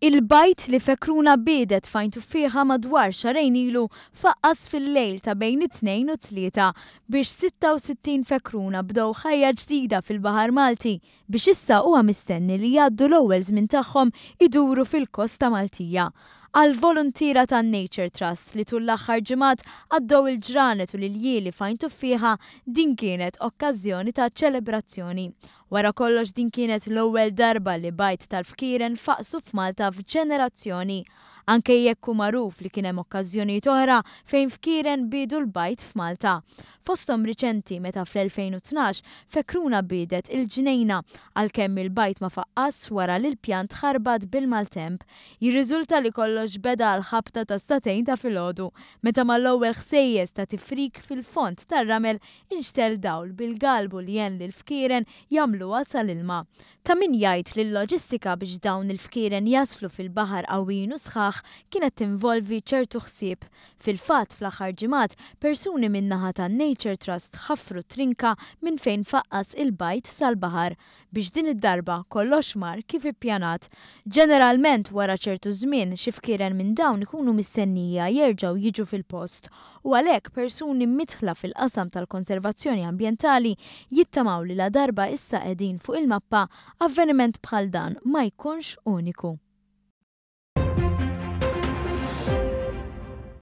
Il-bajd li fekruna biedet f'Għajn Tuffieħa madwar xahrejn ilu faqqas fil-lejl ta' bejn it-Tnejn u t-Tlieta biex 66 fekruna bdew ħajja ġdida fil-baħar Malti biex issa huwa mistenni li jgħaddu l-ewwel żmien tagħhom iduru fil-kosta Maltija. Għall-voluntiera tan-Nature Trust li tul l-aħħar ġimgħat għaddew il-ġranet u l-iljieli f'Għajn Tuffieħa din kienet okkażjoni ta' ċelebrazzjoni. Wara kollox din kienet l-ewwel darba li bajd tal-fkieren faqqsu f'Malta f'ġenerazzjoni, anke jekk hu magħruf li kien hemm okkażjonijiet oħra fejn fkieren biedu l-bajd f'Malta. Fosthom riċenti meta fl-2012 fekruna biedet il-Ġnejna għalkemm il-bajd ma faqqasx wara li l-pjan tħarbat bil-maltemp. Jirriżulta li kollox beda għall-ħabta tas-sagħtejn ta' filgħodu meta mal-ewwel ħsejjes ta' tifrik fil-fond tar-ramel Inxtegħel dawl bil-galbu li għen lill-fkieren jagħmluha sal-ilma. Ta' min jgħid li l-loġistika biex dawn il-fkieren jaslu fil-baħar qawwijin u sħaħ kienet tinvolvi ċertu ħsieb. Fil-fatt, fl-aħħar ġimgħat, persuni min-naħa tan-Nature Trust ħaffru trinka minn fejn faqqas il-bajd sal-baħar. Biex din id-darba kollox mar kif ippjanat. Ġeneralment wara ċertu żmien xi fkieren minn dawn ikunu mistennija jerġgħu jiġu fil-post u għalhekk persuni midħla fil-qasam tal-konservazzjoni ambjentali jittamaw li ladarba issa qegħdin fuq il-mappa, avveniment bħal dan ma jkunx uniku.